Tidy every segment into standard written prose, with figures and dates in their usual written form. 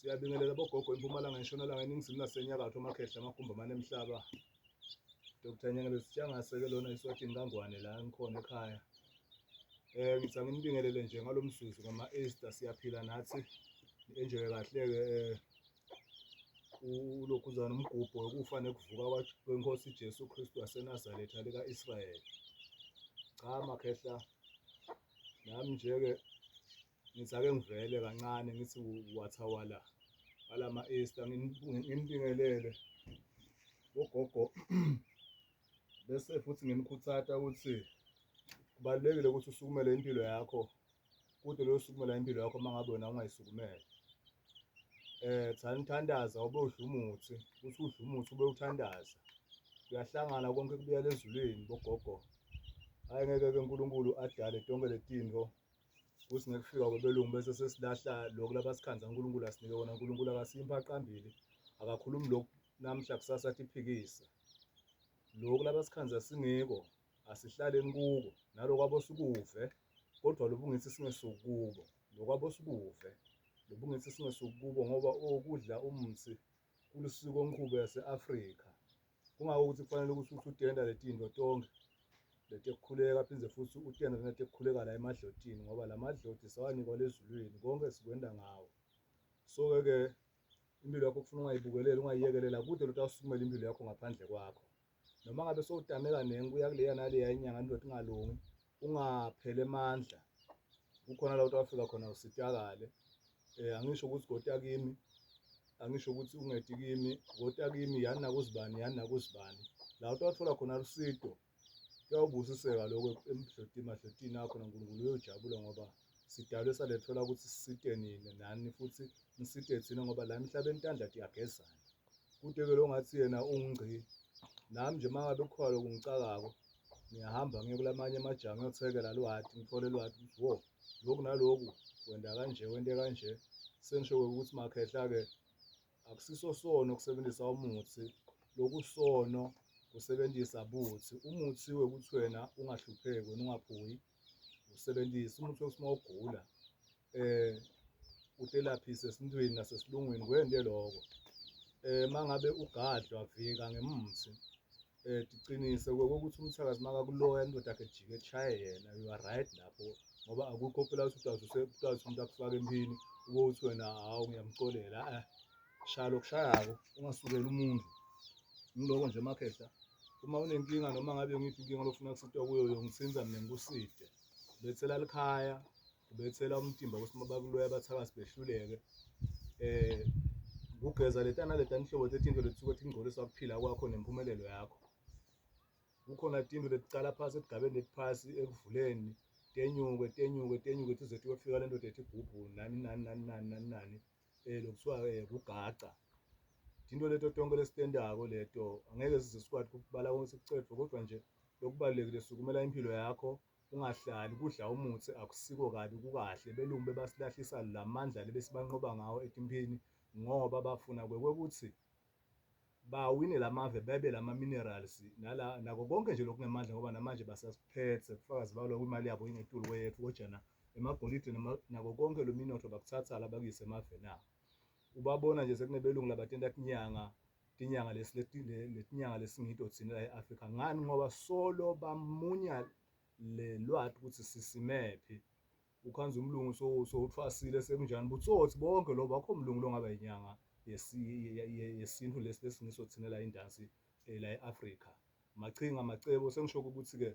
Siyabingelela bogogo impumalanga entshonalanga eningizimu nasenyakatho amakhehla amagumbi amane emhlaba. Dr Nyengele Sitshangase ke lona eSwatini kaNgwane la ngikhona ekhaya. Eh ngithi anginibingelele nje ngalomzuzu ngama Easter siyaphila nathi. Enjoy kahle ke eh ulokhuzana umgubho wokufa nekuvuka kwenkosi Jesu Kristu waseNazaretha lika-Israyeli. Cha makhehla nami nje ke ngithi ake ngivele kancane ngithi wathawala ngalama Easter nginibingelele bogogo bese futhi nginikhuthatha ukuthi kubalulekile ukuthi usukumele impilo yakho kude leyo sukumela impilo yakho uma ngabe wena ungayisukumele eh thandaza ube udla umuthi uthi udla umuthi ube uthandaza kuyahlangana konke kubuyela ezulwini bogogo hayi ngeke ke uNkulunkulu adale tonke letinto kuthi ngekufika kwabelungu bese sesilahla lokhu labasikhanza uNkulunkulu asinike kona uNkulunkulu akasimpha qambili akakhulumi lokhu namhla kusasa athi phikisa lokhu labasikhanza singiko asihlaleni kuko nalokwabo sikuve kodwa lobungithi singesuki kubo lokwabo sikuve lobungithi singesuki kubo ngoba okudla umthi kulisiko nqubo yase-Afrika kungako ukuthi kufanele ukuthi uthi utenda letinto tonke letekukhuleka phinde futhi utenda netekukhuleka la emadlotini ngoba la madloti sawanikwa lezulwini konke sikwenda ngawo so-ke ke impilo yakho kufuna ungayibukeleli ungayiyekelela kude lotawusukumela impilo yakho ngaphandle kwakho noma ngabe sowutame kaningi kuya kuleya naleya inyanga indoda ingalungi ungapheli emandla kukhona la utawufika khona usitakale eh angisho ukuthi gota kimi angisho ukuthi ungedi kimi gota kimi yani nakuzibani yani nakuzibani la utawuthola khona lusido kuyawubusiseka lokho emdlotini madlotini akho noNkulunkulu uyojabula ngoba sidalwe salethola ukuthi sisite nina nani futhi nisite thina ngoba la emhlabeni tandla tiyagezana kude ke lo ngathi yena ungci nami nje mangabe kukhona lokungicakako ngiyahamba ngiye kulamanye amajaha ngiyothekela lwati ngithole lwati ukuthi wo lokhu naloku wenda kanje wente kanje sengisho ukuthi makhehla ke akusiso sono ukusebenzisa umuthi lokusono kusebenzisa buthi umuthi wekuthi wena ungahlupheki wena ungaphuyi usebenzise umuthi wokuthi uma ugula eh utelaphise esintwini nasesilungwini kwente lokho eh mangabe ugadlwa vika ngemthi eh tiqinise kokuthi umthakazi makakuloya indoda yakhe jike etshaye yena you are right lapho ngoba akukho phela ukuthi utazi utazi umuntu akufaka emphini ube uthi wena hawu ngiyamxolela eh shaya lokushayako ungasukeli umuntu ngiloko nje makhehla uma unenkinga noma ngabe ngiphi inkinga lofuna kusitwa kuyo uyongithinta mina ngikuside bethela likhaya ubethela umtimba ukuthi uma bakuloya abathakathi behluleke eh kugeza letana letana inhlobo tetinto letisuke tingcolisa ukuphila kwakho nempumelelo yakho kukhona tinto leticala phasi esigabeni letiphasi ekuvuleni tenyuke tenyuke tenyuke tize tiyofika lento tethi gubhu nani nani nani nani nani nani eh lokuthiwa eh kugaca into leto tonke lesitendako leto angeke size sikwati ukubala konke sikucedwe kodwa nje lokubalulekile sukumela impilo yakho ungahlali kudla umuthi akusiko kabi kukahle belungu bebasilahlisa lamandla lebesibanqoba ngawo etimphini ngoba bafuna kwekuthi bawine lamave bebe lama minerals nala nako konke nje lokungemandla ngoba namanje basasiphethe kufakazi baloko imali yabo ingetulu kweyethu kojana emagolide nako konke lo minotho bakuthatha la bakuyise emaveni abo ubabona nje sekunebelungu labatenta tinyanga tinyanga lesi letinyanga lesingito thina la e-Afrika ngani ngoba solo bamunya le lwati ukuthi sisimephi ukhanza umlungu sowuthwasile sekunjani butsotsi bonke lobo akho mlungu longaba inyanga yesintu lesi lesingiso thina la indansi eh, la e-Afrika machinga macebo sengisho ukuthi ke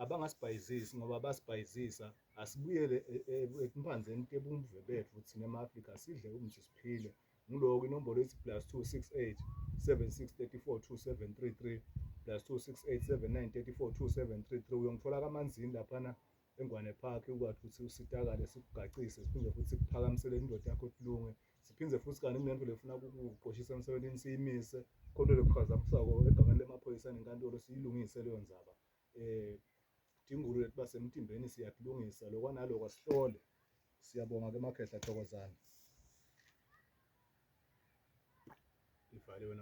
abangasibhayizisi ngoba basibhayizisa asibuyele e, e, etimphandzeni tebumve bethu thina ema-Afrika sidle umthi siphile ngiloko inombolo ithi plus 268 7634 2733 plus 268 7934 2733 uyongithola kamanzini laphana eNgwane Park ukwathi ukuthi usitakale sikugacise siphinde futhi sikuphakamisele indoda yakho ilunge siphinde futhi kanti kunento lefuna ukukuqoshisa emsebenzini siyimise khona lekuphazamisako egameni lemaphoyisa nenkantolo siyilungise leyo ndzaba eh dingulu lethu basemtimbeni siyakulungisa lokwa nalokwa sihlole siyabonga ke makhehla thokozani ivaliwe.